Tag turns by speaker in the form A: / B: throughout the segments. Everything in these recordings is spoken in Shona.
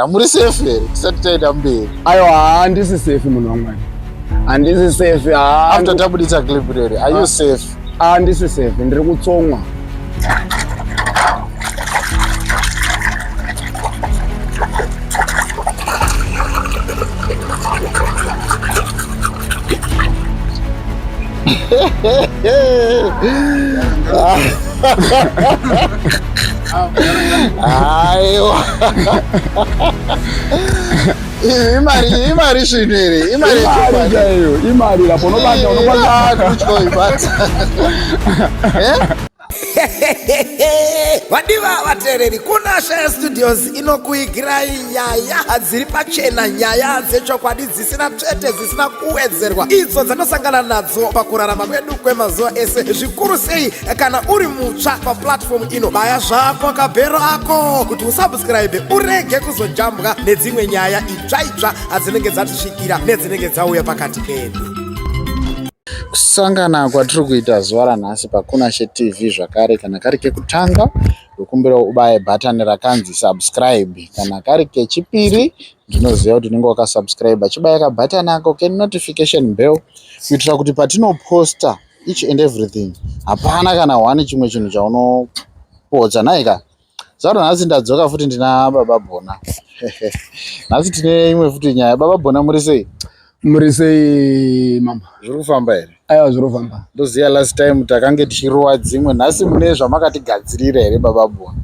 A: Muri safe here tisati taita mberi?
B: Aiwa, handisi safe munhu wamwari. Handisi safe.
A: After tabuditsa clip rere, are you safe?
B: Handisi safe, ndiri kutsomwa.
A: Aiwa. Imari imari svinu here?
B: Imari chaiyo, imari lapo unobata unobata
A: kutyoibata. Eh?
C: Vadiva vateereri, kuna Shaya Studios inokuigirai nyaya dziri pachena, nyaya dzechokwadi dzisina tsvete, dzisina kuwedzerwa, idzo dzanosangana nadzo pakurarama kwedu kwemazuva ese, zvikuru sei kana uri mutsva paplatform ino. Baya zvako kabhero ako kuti usubscribe urege kuzojambwa nedzimwe nyaya itsva itsva dzinenge dzatisvikira nedzinenge dzauya pakati pedu.
A: Kusangana kwatiri kuita zuva ranhasi paKunashe TV zvakare, kana kari kekutanga ndokumbira ubaye bhatani rakanzi subscribe, kana kari kechipiri ndinoziva kuti unenge wakasubscribe, chibaya kabhatani ako kenotification bell kuitira kuti patinoposta each and everything hapana kana one chimwe chinhu chaunopotsa. Nhaika zaro nhasi ndadzoka futi ndina Baba Bona. Nhasi tine imwe futi nyaya. Baba Bona, muri sei?
B: Muri sei mama?
A: Zviri kufamba here?
B: Aiwa, zviri kufamba.
A: Ndoziva last time takange tichirowa dzimwe, nhasi mune zvamakatigadzirira here Baba Bona?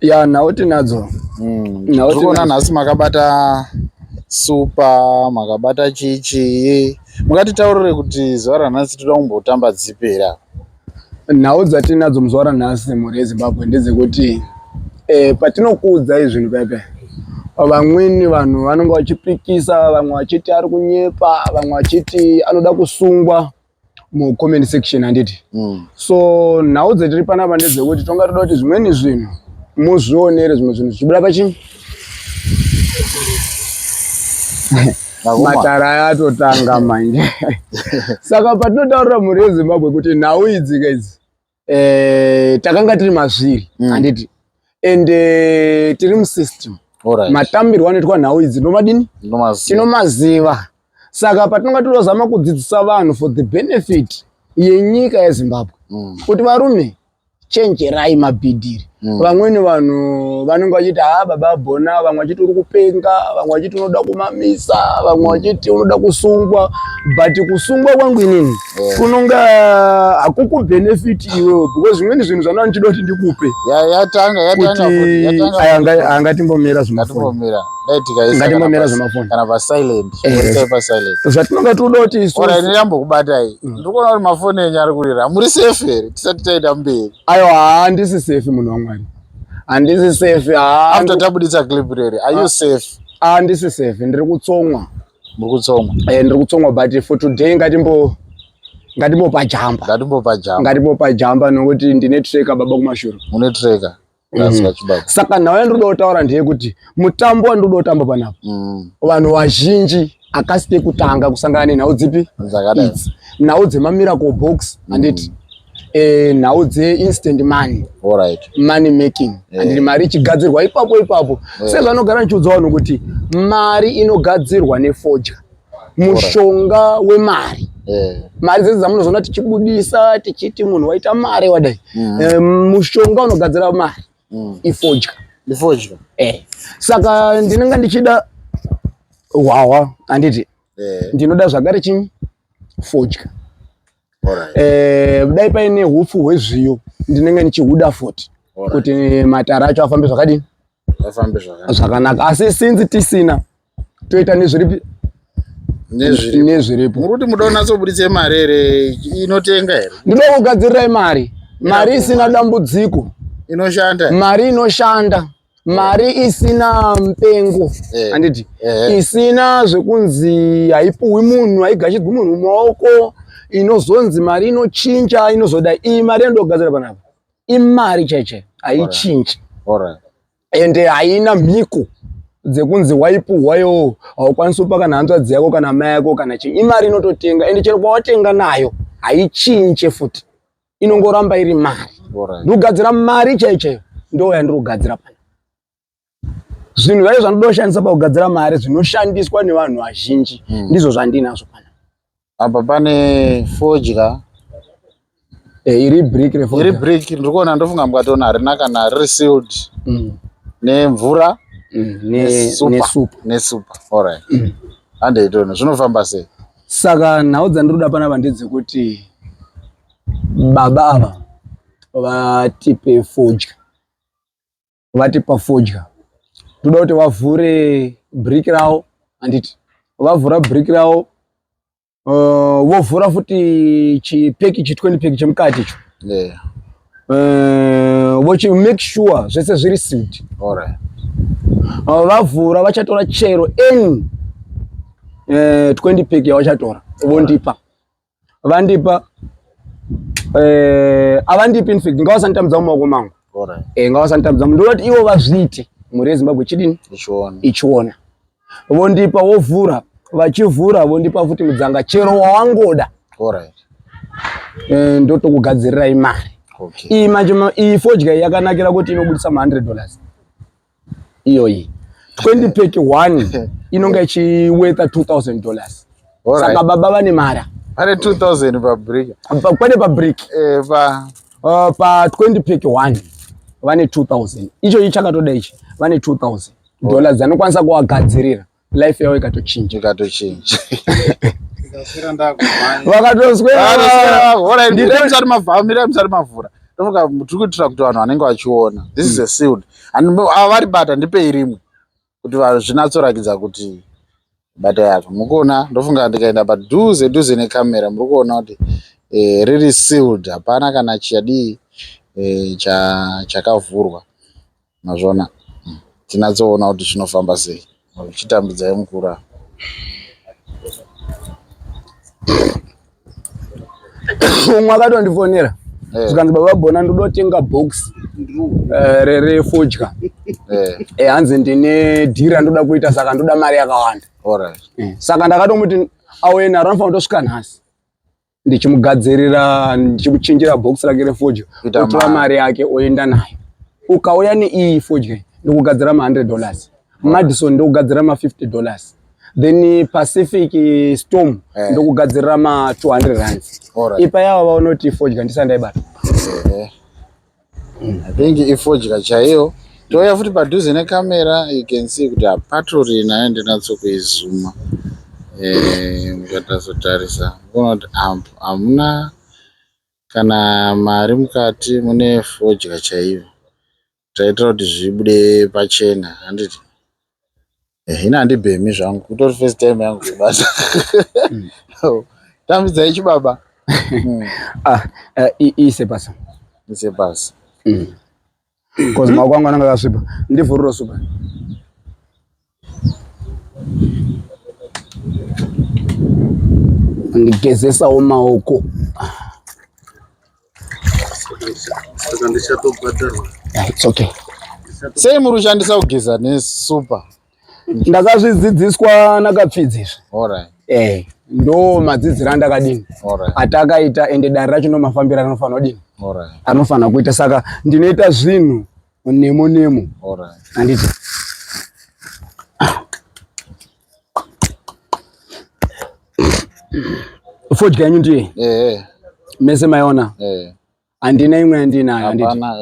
B: Ya, nhau tinadzo.
A: Tiri kuona nhasi makabata supa, makabata chii chii. Mungatitaurire kuti zuva ranhasi toda kumbotamba dzipi here apa?
B: Nhau dzatinadzo muzuva ranhasi mhuri yeZimbabwe ndedzekuti patinokuudzai zvinhu pepe, vamweni vanhu vanonge vachipikisa, vamwe vachiti ari kunyepa, vamwe vachiti anoda kusungwa mucomment section, handiti? So nhau dzetiri panapa ndedzekuti tonga toda kuti zvimweni zvinhu muzvionere, zvimwe zvinhu zvichibuda pachii matara aya atotanga manje. Saka patinotaurira mhuri yeZimbabwe kuti nhau idzi kaidzi takanga tiri mazviri, handiti? And tiri musystem. Matambirwo anoitwa nhau idzi nomadini tinomaziva. Saka patinonga tinozama kudzidzisa vanhu for the benefit yenyika yeZimbabwe kuti varume chenjerai mabhidhiri. Vamweni vanhu vanenge vachiti haa Baba Bona, vamwe vachiti uri kupenga, vamwe vachiti unoda kumamisa, vamwe vachiti unoda kusungwa, but kusungwa kwangu inini kunonga hakukubenefit iwewe, because zvimweni zvinhu zvandava ndichida kuti ndikupe
A: Yatanga yatanga futi, yatanga.
B: Angatimbomira zvemafoni.
A: Ngatimbomira. Dai tikaisa
B: Ngatimbomira zvemafoni.
A: Kana pasilent. Isai pasilent.
B: Zvatinonga toda kuti isusu
A: Alright, ndiyambokubatai. Ndiri kuona kuti mafoni enyu ari kurira. Muri safe here tisati taita mberi?
B: Aiwa, handisi safe munhu wamwari, handisi safe.
A: After tabuditsa clip rere, are you safe?
B: Handisi safe, ndiri kutsomwa.
A: Muri kutsomwa?
B: Ndiri kutsomwa, but for today ngatimbopajamba.
A: Ngatimbopajamba.
B: Ngatimbopajamba nokuti ndine tracker baba kumashure.
A: Mune tracker. Ndazwa chibaba.
B: Saka nhau yandinoda kutaura ndeyekuti mutambo wandinoda kutamba panapa, vanhu vazhinji akasi kekutanga kusangana nenhau dzipi
A: Dzakadai.
B: idzi, nhau dzemamiracle box, handiti? Nhau dzeinstant money, money making, handiti? Mari ichigadzirwa ipapo ipapo, sezvanogara ndichiudza vanhu kuti mari inogadzirwa nefodya, mushonga wemari. Mari dzese dzamunozoona tichibudisa tichiti munhu waita mari wadai, mushonga unogadzira mari ifodya.
A: Ifodya.
B: Saka ndinenge ndichida hwahwa, handiti? Ndinoda zvakare chinyi? Fodya. Dai paine hupfu hwezviyo ndinenge ndichihuda futi kuti matara acho afambe zvakadini?
A: Afambe zvakanaka.
B: Zvakanaka. Asi since tisina, toita nezviripi?
A: Nezviripo.
B: Nezviripo.
A: Muri kuti muda kunatsobuditse mari here? Inotenga here?
B: Ndinoda kugadzirirai mari, mari isina dambudziko.
A: Inoshanda.
B: Mari inoshanda, mari isina mpengo, handiti? Isina zvekunzi haipuhwi munhu, haigashidzwi munhu mumaoko, inozonzi mari inochinja, inozoda. Iyi mari yandogadzira panapa imari chaichai, haichinji ende haina mhiko dzekunzi waipuhwa yo haukwanisi kupa kana hanzvadzi yako kana mai yako kana chii. Imari inototenga, ende chero kwawatenga nayo haichinje futi, inongoramba iri mari. Ndikugadzira mari chaiyo chaiyo, ndo yandiri kugadzira pana. Zvinhu zvacho zvandinoda kushandisa pakugadzira mari zvinoshandiswa nevanhu vazhinji ndizvo zvandinazvo pana.
A: Apa pane fodya.
B: Eh, iri brick refodya.
A: Iri brick ndiri kuona ndofunga mukatoona harina kana riri sealed. Nemvura.
B: Nesupa.
A: Nesupa. All right. Handei tione zvinofamba sei.
B: Saka nhau dzandiri kuda panapa ndedzekuti baba ava vatipe fodya. Vatipa fodya. Toda kuti vavhure brick ravo, handiti? Vavhura brick ravo, vovhura futi chipeki chi 20 pack chemukati icho.
A: Yeah.
B: Vochi make sure zvese zviri sealed.
A: All right.
B: Vavhura vachatora chero any 20 pack yavachatora vondipa. Vandipa avandipi in fact ngavasanditambidza mumaoko mangu.
A: All right.
B: Ngavasanditambidza, ndoda kuti ivo vazviite mhuri yeZimbabwe chidini ichiona. Vondipa vovhura, vachivhura vondipa futi mudzanga chero wawangoda.
A: All right.
B: Ndotokugadzirirai mari.
A: Okay.
B: Iyi manje iyi fodya yakanakira kuti inobudisa ma $100. Iyoyi 20 pack 1 inonga ichiwetha $2000.
A: All right.
B: Saka baba vane mara.
A: Pane 2000 pa brick.
B: Kwete pa brick.
A: Pa
B: Pa 20 pack 1 vane 2000. Icho ichi chakatoda ichi vane $2000 dzinokwanisa kuvagadzirira life yavo ikatochinja.
A: Ikatochinja.
B: Vakatoswera.
A: All right, mirai musati mavhura, mirai musati mavhura. Ndofunga tiri kuitira kuti vanhu vanenge vachiona. This is a sealed. And ava vari bata ndipei rimwe kuti vanhu zvinatsorakidza kuti bata yako. Mukuona ndofunga ndikaenda padhuze dhuze nekamera muri kuona kuti riri sealed, hapana kana chadii chakavhurwa. Mazviona? Tinatsoona kuti zvinofamba sei. Chitambidzai mukuru apa.
B: Umwe akatondifonera. Zvikanzi baba Bona ndodotenga box refodya. Hanzi ndine deal randoda kuita saka ndoda mari yakawanda.
A: All right.
B: Saka ndakatomuti auye naro anofanira kutosvika nhasi. Ndichimugadzirira, ndichimuchinjira box rake refodya, otora mari yake oenda nayo. Ukauya neiyi fodya ndokugadzira ma $100. Madison ndokugadzira ma $50. Then Pacific Storm ndokugadzirira ma 200 rands.
A: All right.
B: Ipa yava vaunoti fodya ndisati ndaibata.
A: I think ifodya chaiyo. Touya futi padhuze nekamera, you can see kuti hapatori nayo ndinatso kuizuma. Mukatazotarisa munoona kuti hamuna kana mari mukati, mune fodya chaiyo. Taitira kuti zvibude pachena, handiti? Ini handibhemi zvangu, kutori first time yangu kubata. Tambidzai chibaba.
B: Ise pasi.
A: Ise pasi.
B: Because maoko angu anenge akasvipa. Ndivhurire supa. Ndigezesawo maoko.
D: Saka ndichatobhadharwa.
B: It's okay.
A: Sei muri kushandisa kugeza nesupa?
B: Ndakazvidzidziswa nakapfidzi izvi.
A: All right.
B: Ndo madzidziro andakadini.
A: All right.
B: Atakaita ende dare racho ndo mafambiro anofanira kudini.
A: All right.
B: Anofanira kuita saka ndinoita zvinhu nemo nemo.
A: All right.
B: Handiti. Fodya yenyu ndiye? Mese maiona? Handina imwe yandinayo, handiti?
A: Hapana,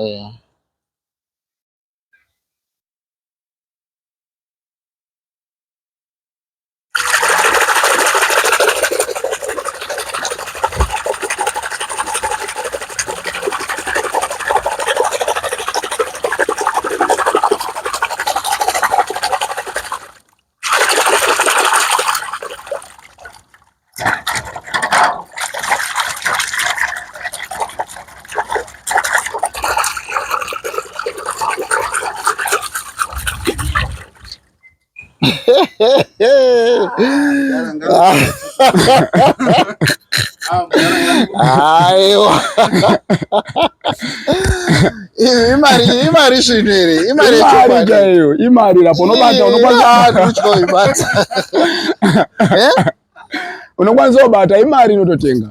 A: Aiwa. Imari, imari svinu here? Imari
B: Imari
A: yechokwadi.
B: chaiyo, imari rapo unobata, unokwanisa
A: kutyoibata.
B: Unokwanisa kubata imari inototenga.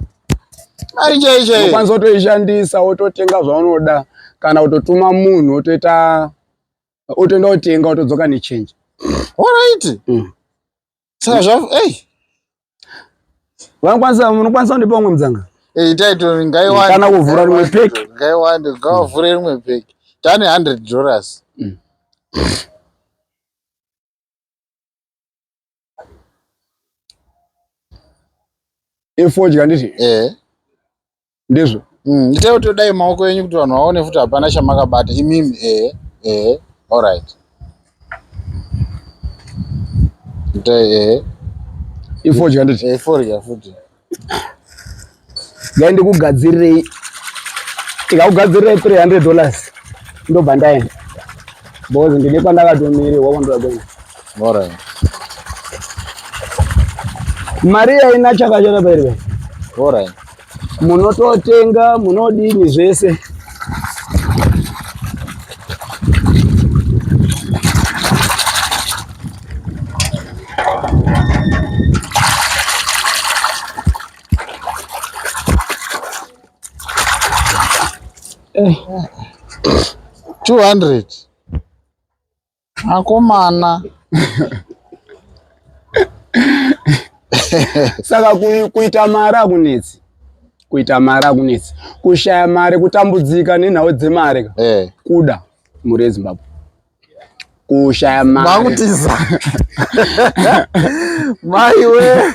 A: Mari chaiyo chaiyo.
B: Unokwanisa kutoishandisa wototenga zvaunoda kana kutotuma munhu wotoita. Otoenda otenga otodzoka nechange.
A: Alright. Saka zva hey.
B: Vanokwanisa munokwanisa kundipa umwe mudzanga?
A: Eh, itai to ngaiwande.
B: Kana kuvhura rimwe pack.
A: Ngaiwande, ngavavhure rimwe pack. Tane $100.
B: Ifodya ndizvo?
A: Eh.
B: Ndizvo.
A: Itai kuti dai maoko enyu kuti vanhu vaone futi hapana chamakabata imimi. Eh, eh. Alright. Itai eh.
B: Ifodya ndizvo?
A: Eh, ifodya futi.
B: Ngai ndikugadzirirei. Ndikakugadzirirei $300. Ndobva ndaenda. Because ndine kwandakatomirirwa kwandoda kuenda.
A: Alright.
B: Mari haina chakachata pairi pai.
A: Alright.
B: Munototenga munodini zvese.
A: Eh. 200. Akomana.
B: Saka kuita mari hakunetsi. Kuita mari hakunetsi. Kushaya mari, kutambudzika nenhau dzemari ka. Kuda mhuri yeZimbabwe. Kushaya mari.
A: Makutiza. Maiwe.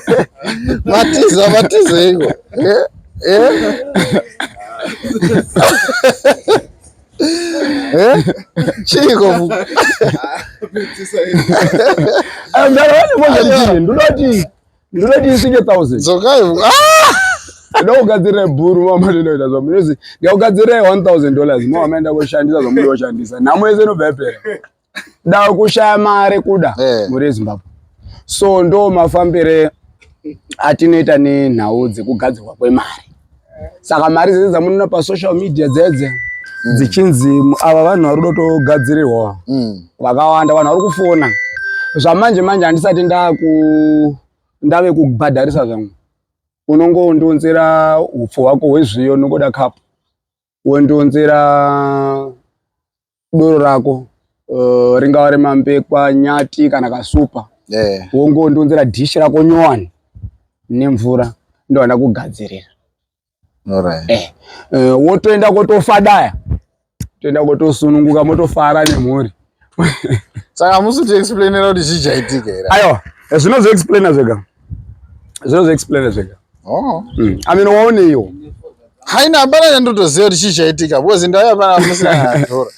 A: Matiza, matiza iko. Chiiko?
B: Ndinoti isvike 1000.
A: Dzokai.
B: Ndokugadzirira bhuru mama ndinoita zvamunozi. Ndakugadzirira $1000 mama maenda koshandisa zvamunoda kushandisa. Nhamo yese inobva yapera. Da kushaya mari kuda mhuri yeZimbabwe. So ndo mafambire atinoita nenhau dzekugadzirwa kwemari. Saka mari dzese dzamunoona pasocial media dzedze dzichinzi ava vanhu vari kuda kutogadzirirwa vakawanda, vanhu vari kufona. Zvamanje manje handisati ndave kubhadharisa zvangu. Unongondiunzira upfu hwako hwezviyo, unongoda kapu, wondiunzira doro rako, ringava remambekwa, nyati kana kasupa. Wongondiunzira dhishi rako nyowani nemvura, ndowana kugadzirira.
A: Alright.
B: Wotoenda kotofadaya, toenda kotosununguka, motofara nemhuri.
A: Saka musi kuti explainera kuti chii chaitika here?
B: Aiwa, zvinozoexplaina zvega. Zvinozoexplaina zvega.
A: Oh.
B: I mean, waoneiwo.
A: Haina, hapana chandotoziva kuti chii chaitika because ndauya pana musina dhora.